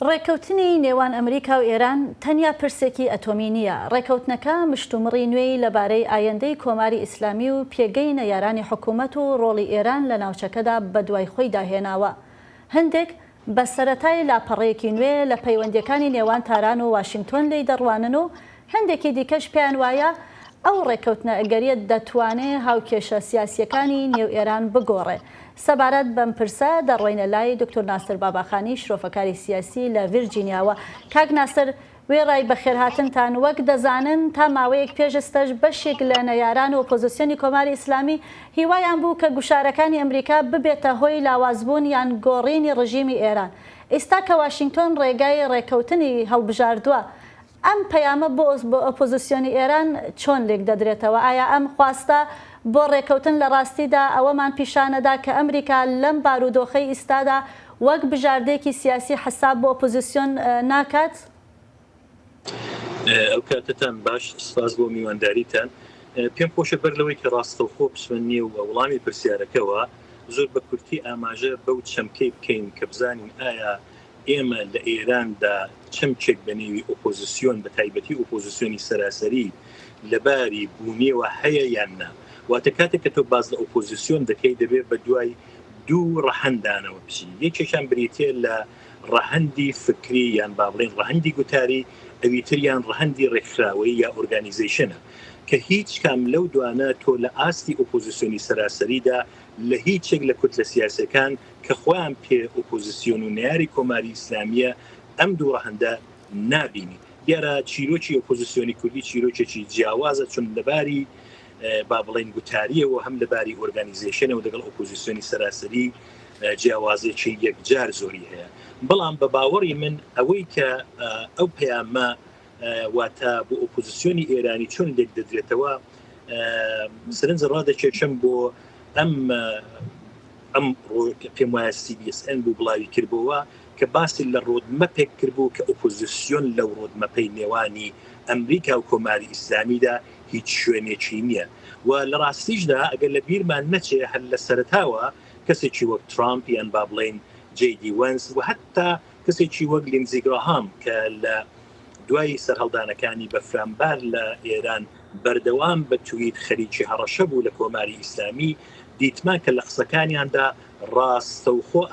ڕێککەوتنی نێوان ئەمریکا و ئێران تەنیا پرسێکی ئەتۆمی نییە، ڕێککەوتنەکە مشتومڕی نوێی لەبارەی ئایەندەی کۆماری ئیسلامی و پێگەی نەیارانی حکوومەت و ڕۆڵی ئێران لە ناوچەکەدا بەدوای خۆیدا هێناوە. هەندێک بە سەرەتای لاپەڕەیەکی نوێ لە پەیوەندییەکانی نێوان تاران و واشینگتۆن لێی دەڕوانن و هەندێکی دیکەش پێیان وایە ئەو ڕێککەوتنە ئەگەرییە دەتوانێ هاوکێشە سیاسییەکانی نێو ئێران بگۆڕێ. سەبارەت بەم پرسە دەڕۆینە لای دوکتور ناسر باباخانی شرۆفەکاری سیاسی لە ڤیرجینیاوە. کاک ناسر وێڕای بەخێرهاتنتان، وەک دەزانن تا ماوەیەک پێش ئستەش بەشێک لە نەیاران و ئۆپۆزیسیۆنی کۆماری ئیسلامی هیوایان بوو کە گوشارەکانی ئەمریکا ببێتە هۆی لاوازبوون یان گۆڕینی ڕژیمی ئێران. ئیستا کە واشینگتۆن ڕێگای ڕێکەوتنی هەڵبژاردوە ئەم پەیامە بۆ ئۆپۆزیسیۆنی ئێران چۆن لێکدەدرێتەوە؟ ئایا ئەم خواستە بۆ ڕێکەوتن لە ڕاستیدا ئەوەمان پیشانەدا کە ئەمریکا لەم بارودۆخەی ئیستادا وەک بژاردەیەکی سیاسی حساب بۆ ئۆپۆزیسیۆن ناکات؟ ئەو کاتەتان باش، سپاس بۆ میوانداریتان. پێم خۆشە بەر لەوەی کە ڕاستەوخۆ بچمە نێو وڵامی پرسیارەکەوە، زۆر بە کورتی ئاماژە بەو چەمکەی بکەین کە بزانین ئایا ئێمە لە ئێراندا چەمکێک بە نێوی ئۆپۆزیسیۆن بە تایبەتی ئۆپۆزیسیۆنی سەراسەری لە باری بوونیەوە هەیە یان نا؟ واتە کاتێک کە تۆ باس لە ئۆپۆزیسیۆن دەکەی دەبێ بە دوای دوو ڕەهەندانەوە بچی، یەکێکیان بریتیە لە ڕەهەندی فکری یان با بڵێین ڕەهەندی گوتاری، ئەویتریان ڕەهەندی ڕێکخراوەیی یا ئۆرگانیزەیشنە کە هیچ کام لەو دوانە تۆ لە ئاستی ئۆپۆزیسیۆنی سەراسەریدا لە هیچێک لە کوتلە سیاسیەکان کە خۆیان پێ ئۆپۆزیسیۆن و نەیاری کۆماری ئیسلامییە ئەم دوو ڕەهەندە نابینی. دیارە چیرۆکی ئۆپۆزیسیۆنی کوردی چیرۆکێکی جیاوازە چون لەباری با بڵێین گوتارییەوە هەم لەباری ئۆرگانیزەیشنەوە دەگەڵ ئۆپۆزیسیۆنی سەراسەری جیاوازێکی یەکجار زۆری هەیە. بەڵام بە باوەڕی من ئەوەی کە ئەو پەیامە واتە بۆ ئۆپۆزیسیۆنی ئێرانی چۆن لێک دەدرێتەوە سرنج ڕادەکێشم بۆ ئەم ئەم پێم وایە CBSN بوو بڵاوی کردبووە کە باسی لە roadmap ێک کردبوو کە ئۆپۆزیسیۆن لەو roadmap ەی نێوانی ئەمریکا و کۆماری ئیسلامیدا هیچ شوێنێکی نییە و لە ڕاستیشدا ئەگەر لە بیرمان نەچێ هەر لە سەرەتاوە کەسێکی وەک ترامپ یان با بڵێین جەی دی ڤەنس و هەتا کەسێکی وەک لینزی گراهام کە لە دوای سەرهەڵدانەکانی بەفرانبار لە ئێران بەردەوام بە تویت خەریکی هەڕەشە بوو لە کۆماری ئیسلامی، دیتمان کە لە قسەکانیاندا ڕاستەوخۆ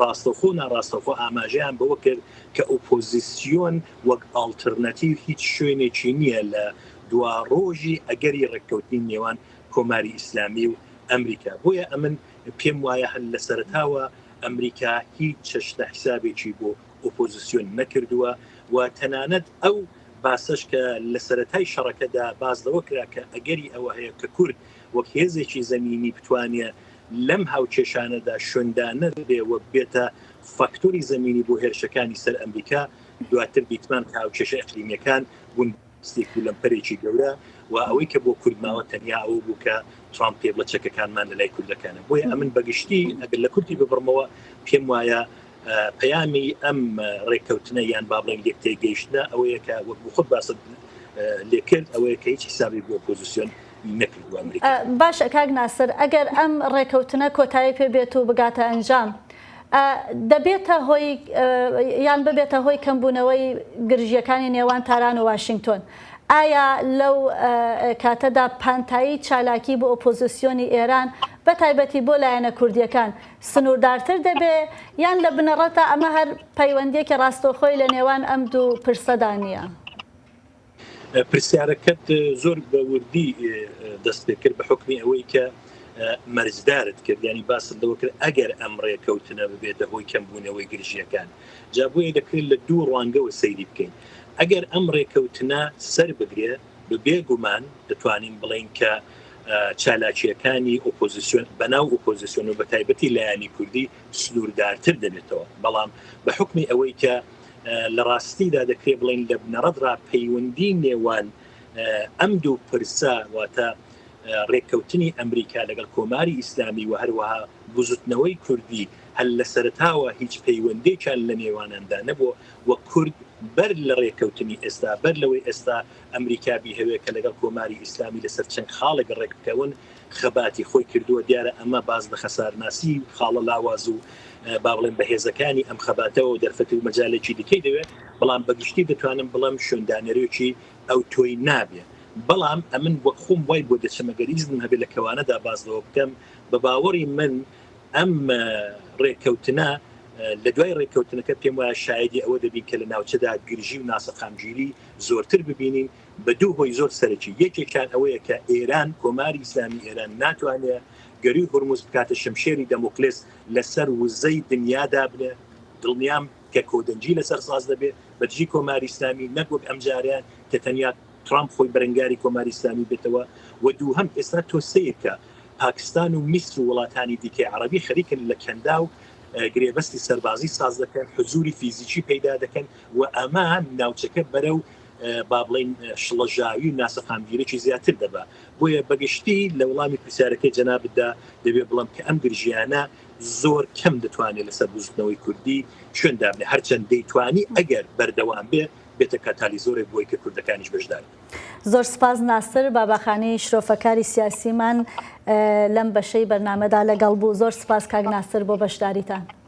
ڕاستەوخۆ و ناڕاستەوخۆ ئاماژەیان بەوە کرد کە ئۆپۆزیسیۆن وەک ئاڵترناتیڤ هیچ شوێنێکی نییە لە دواڕۆژی ئەگەری ڕێککەوتنی نێوان کۆماری ئیسلامی و ئەمریکا. بۆیە ئەمن پێم وایە هەر لە سەرەتاوە ئەمریکا هیچ چەشنە حیسابێکی بۆ ئۆپۆزیسیۆن نەکردووە و تەنانەت ئەو باسەش کە لە سەرەتای شەڕەکەدا باس لەوە کرا کە ئەگەری ئەوە هەیە کە کورد وەک هێزێکی زەمینی بتوانێ لەم هاوکێشانەدا شوێندانەر بێ و ببێتە فاکتۆری زەمینی بۆ هێرشەکانی سەر ئەمریکا، دواتر دیتمان کە هاوکێشە ئیقلیمییەکان بوون بە پستێک و لەمپەرێکی گەورە و ئەوەی کە بۆ کورد ماوە تەنیا ئەوە بوو کە ترامپ پێ بڵێ چەکەکانمان لە لای کوردەکانە. بۆیە ئەمن بە گشتی ئەگەر لە کورتی ببڕمەوە پێم وایە پەیامی ئەم ڕێککەوتنە یان با بڵێین لێکتێگەیشتنە ئەوەیە کە وەک خۆت باست لێکرد ئەوەیە کە هیچ حسابی بۆ ئۆپۆزیسیۆن نەکردووە ئەمریکا. باشە کاک ناسر ئەگەر ئەم ڕێکەوتنە کۆتایی پێ بێت و بگاتە ئەنجام دەبێتە هۆی یان ببێتە هۆی کەمبوونەوەی گرژییەکانی نێوان تاران و واشینگتۆن ئایا لەو کاتەدا پانتایی چالاکی بۆ ئۆپۆزیسیۆنی ئێران بە تایبەتی بۆ لایەنە کوردییەکان سنووردارتر دەبێ یان لە بنەڕەتا ئەمە هەر پەیوەندییەکی ڕاستەوخۆی لە نێوان ئەم دوو پرسەدا نییە؟ پرسیارەکەت زۆر بە وردی دەست پێ کرد بە حوکمی ئەوەی کە مەرجدارت کرد یانی باست لەوە کرد ئەگەر ئەم ڕێکەوتنە ببێتە هۆی کەمبوونەوەی گرژییەکان جا بۆیە دەکرێت لە دوو ڕوانگەوە سەیری بکەین ئەگەر ئەم ڕێکەوتنە سەر بگرێ بە بێ گومان دەتوانین بڵێین کە چالاکییەکانی ئۆپۆزیسیۆن بەناو ئۆپۆزیسیۆن و بەتایبەتی لایەنی کوردی سنووردارتر دەبێتەوە بەڵام بە حوکمی ئەوەی کە لە ڕاستیدا دەکرێت بڵێین لە بنەڕەتڕا پەیوەندی نێوان ئەم دوو پرسە واتە ڕێککەوتنی ئەمریکا لەگەڵ کۆماری ئیسلامی و هەروەها بزوتنەوەی کوردی هەر لە سەرەتاوە هیچ پەیوەندێکیان لە نێواناندا نەبووە و کورد بەر لە ڕێککەوتنی ئێستا بەر لەوەی ئێستا ئەمریکا بیهەوێ کە لەگەڵ کۆماری ئیسلامی لەسەر چەند خاڵێک ڕێک بکەون خەباتی خۆی کردووە دیارە ئەمە باس لە خەسارناسی خاڵە لاواز و. با بڵێن بەهێزەکانی ئەم خەباتەوە و دەرفەت و مەجالێکی دیکەی دەوێت، بەڵام بەگشتی دەتوانم بڵێم شوێندانەرێکی ئەوتۆی نابێ. بەڵام ئەمن وەک خۆم وای بۆ دەچم ئەگەر ئیزنم هەبێ لە کەوانەدا باس لەوە بکەم، بە باوەڕی من ئەم ڕێککەوتنە لە دوای ڕێککەوتنەکە پێم وایە شایەدی ئەوە دەبین کە لە ناوچەدا گرژی و ناسەقامگیری زۆرتر ببینین بە دوو هۆی زۆر سەرەکی، یەکێکیان ئەوەیە کە ئێران، کۆماری ئیسلامی ئێران ناتوانێ گەرووی هورمز بکاتە شمشێری دەموکلێس لەسەر وزەی دنیا دابنێ، دڵنیام کە کۆدەنگی لەسەر ساز دەبێ بە دژی کۆماری ئیسلامی نەک وەک ئەمجارەیان کە تەنیا ترامپ خۆی بەرەنگاری کۆماری ئیسلامی بێتەوە و دووهەم ئێستا تۆ سەیرکە پاکستان و میسر و وڵاتانی دیکەی عەڕەبی خەریکن لە کەنداو گرێبەستی سەربازی ساز دەکەن، حزوری فیزیکی پەیدا دەکەن و ئەمە ناوچەکە بەرەو با بڵێین شڵەژاوی و ناسەقامگیریی زیاتر دەبا. بۆیە بەگشتی لە وڵامی پرسیارەکەی جەنابتدا دەبێ بڵێم کە ئەم گرژییانە زۆر کەم دەتوانێ لەسەر بزوتنەوەی کوردی شوێن دابنێ، هەرچەند دەیتوانی ئەگەر بەردەوام بێ بێتە کاتالیزۆرێک بۆی کە کوردەکانیش بەشدار بن. زۆر سپاس ناسر باباخانی شرۆفەکاری سیاسیمان لەم بەشەی بەرنامەدا لەگەڵ بوو. زۆر سپاس کاک ناسر بۆ بەشداریتان.